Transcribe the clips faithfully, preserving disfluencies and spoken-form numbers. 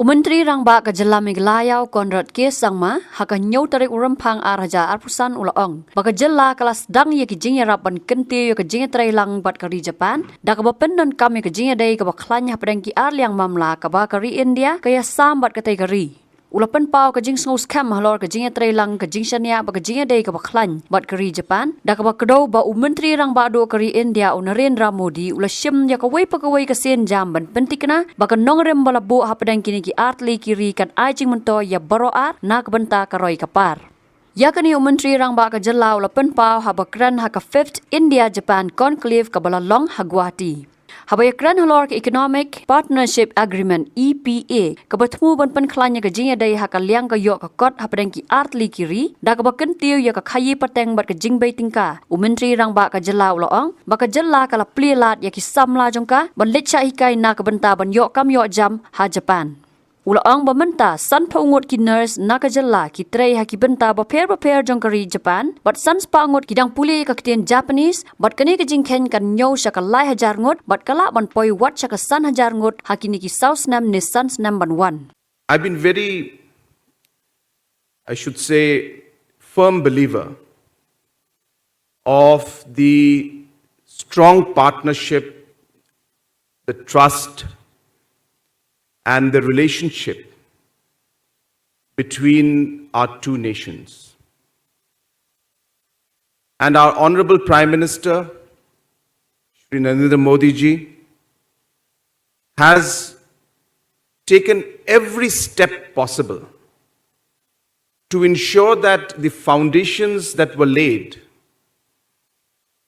U Myntri Rangbah ka Jylla Meghalaya u Conrad K Sangma, ha ka hynñiew tarik u Rymphang ar hajar arphew san u la ong ba ka jylla ka la sdang ïa ki jingïarap ban kyntiew ïa ka jingïatreilang bad ka ri Japan da kaba pyndonkam ïa ka jingïadei kaba khlaiñ hapdeng ki ar liang mamla kaba ka ri India ka ïasam bad katei ka ri. U la pynpaw ka jingsngewskhem halor ka jingïatreilang, ka jingshaniah bad ka jingïadei kaba khlaiñ bad ka ri Japan da kaba kdew ba u Myntri Rangbah Duh ka ri India u Narendra Modi u la shim ïa kawei pa kawei ka sienjam ban pynthikna ba ka nongrim ba la buh hapdeng kine ki artylli ki ri kan ai jingmyntoi ïa baroh ar na ka bynta ka roi ka par. Ïa kane u Myntri Rangbah ka Jylla u la pynpaw haba kren ha ka fifth India Japan Conclave kaba la long ha Guwahati. Haba ïakren halor ka Economic Partnership Agreement, E P A, kaba thmu ban pynkhlaiñ ïa ka jingïadei ha ka liang ka ïoh ka kot hapdeng ki artylli ki ri da kaba kyntiew ïa ka khaïi pateng bad ka jingbei tyngka, u Myntri Rangbah ka Jylla u la ong ba ka jylla ka la plie lad ïa ki samla jong ka ban leit shah hikai na ka bynta ban ïoh kam ïoh jam ha Japan. U la ong ba mynta sanphew ngut ki nurse na ka jylla ki trei ha ki bynta bapher bapher jong ka ri Japan bad sanspah ngut ki dang pule ïa ka ktien Japanese bad kane ka jingkheiñ kan ñiew sha ka lai hajar ngut bad ka lah ban poi wat sha ka san hajar ngut ha kine ki saw snem ne san snem ban wan. I've been very, I should say, firm believer of the strong partnership, the trust, and the relationship between our two nations. And our Honorable Prime Minister, Shri Narendra Modi ji, has taken every step possible to ensure that the foundations that were laid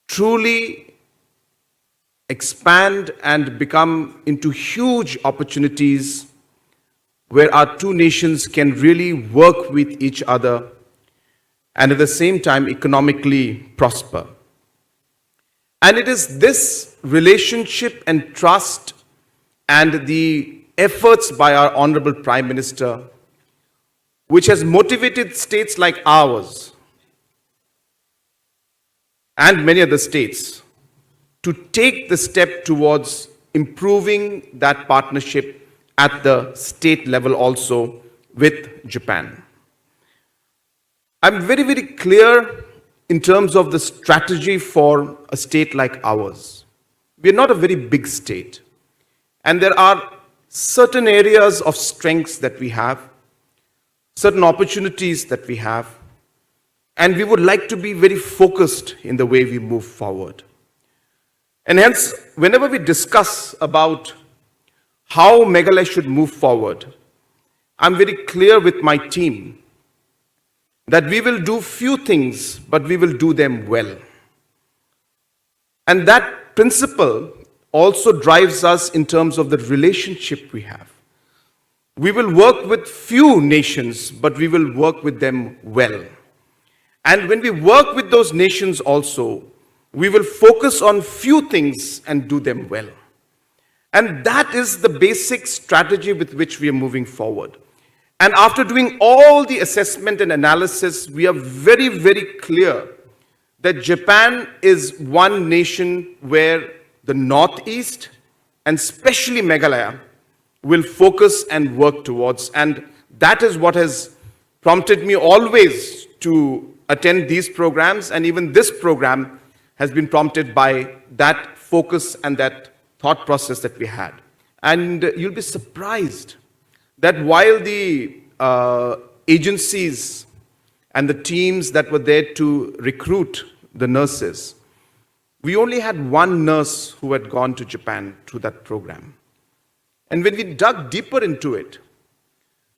truly expand and become into huge opportunities where our two nations can really work with each other and at the same time economically prosper. And it is this relationship and trust and the efforts by our Honorable Prime Minister which has motivated states like ours and many other states to take the step towards improving that partnership at the state level also with Japan. I'm very, very clear in terms of the strategy for a state like ours. We are not a very big state, and there are certain areas of strengths that we have, certain opportunities that we have, and we would like to be very focused in the way we move forward. And hence, whenever we discuss about how Meghalaya should move forward, I'm very clear with my team that we will do few things, but we will do them well. And that principle also drives us in terms of the relationship we have. We will work with few nations, but we will work with them well. And when we work with those nations also, we will focus on few things and do them well. And that is the basic strategy with which we are moving forward. And after doing all the assessment and analysis, we are very, very clear that Japan is one nation where the Northeast and especially Meghalaya will focus and work towards. And that is what has prompted me always to attend these programs, and even this program has been prompted by that focus and that thought process that we had. And you'll be surprised that while the uh, agencies and the teams that were there to recruit the nurses, we only had one nurse who had gone to Japan through that program. And when we dug deeper into it,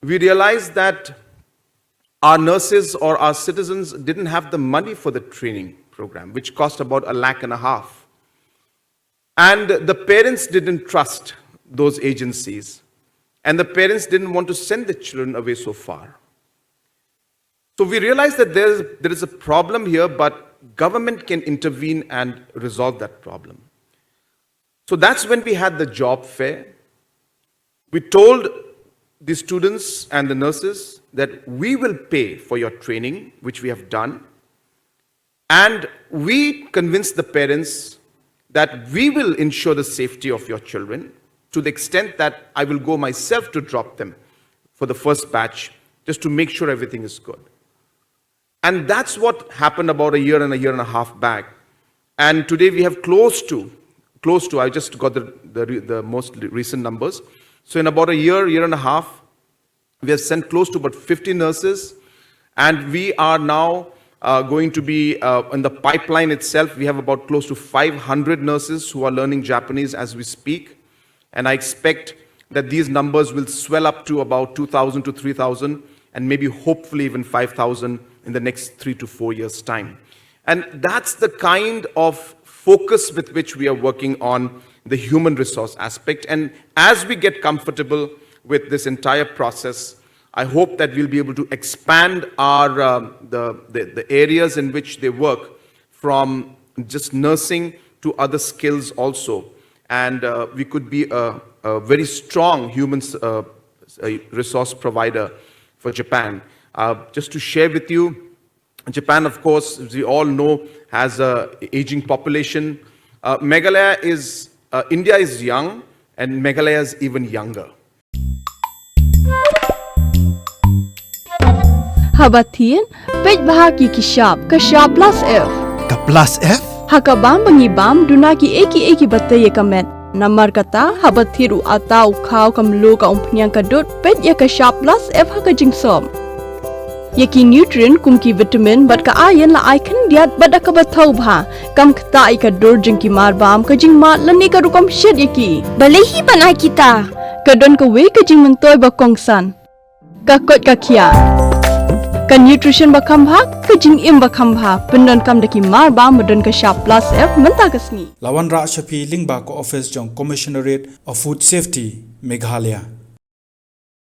we realized that our nurses or our citizens didn't have the money for the training program, which cost about a lakh and a half. And the parents didn't trust those agencies, and the parents didn't want to send the children away so far. So we realized that there is, there is a problem here, but government can intervene and resolve that problem. So that's when we had the job fair. We told the students and the nurses that we will pay for your training, which we have done. And we convinced the parents that we will ensure the safety of your children to the extent that I will go myself to drop them. for the first batch, just to make sure everything is good. And that's what happened about a year and a year and a half back. And today we have close to, close to, I just got the, the, the most recent numbers. So in about a year, year and a half, we have sent close to about fifty nurses. And we are now uh, going to be uh, in the pipeline itself. We have about close to five hundred nurses who are learning Japanese as we speak. And I expect that these numbers will swell up to about two thousand to three thousand, and maybe hopefully even five thousand in the next three to four years' time. And that's the kind of focus with which we are working on the human resource aspect. And as we get comfortable with this entire process, I hope that we'll be able to expand our um, the, the the areas in which they work from just nursing to other skills also. And uh, we could be a, a very strong human s- uh, s- uh, resource provider for Japan. Uh, just to share with you, Japan, of course, as we all know, has a aging population. Uh, Meghalaya is, uh, India is young, and Meghalaya is even younger. Haba thied, peit bha ki ki shap, ka shap plus F. Ka plus F? Ha ka bam ba ngi bam, duna ki ei ki ei ki ba tei ïa ka met. Namar kata, haba thied u ata u khaw ka mluh ka umphniang ka dud, peit ïa ka shap plus F ha ka jingsop. Ïa ki nutrient kum ki vitamin bad ka iron la ai khyndiat bad da kaba thaw bha. Kam ktah ïa ka dur jong ki mar bam, ka jingmad lane ka rukom shet ïa ki. Balei hi ban ai kita? Ka don kawei ka jingmyntoi ba kongsan. Ka koit ka khiah. Ka nutrition ba kham bha, ka jingim ba kham bha. Pyndonkam da ki mar bam ba don ka shap plus F mynta ka sngi. La wanrah sha phi lyngba ka office jong Commissionerate of Food Safety, Meghalaya.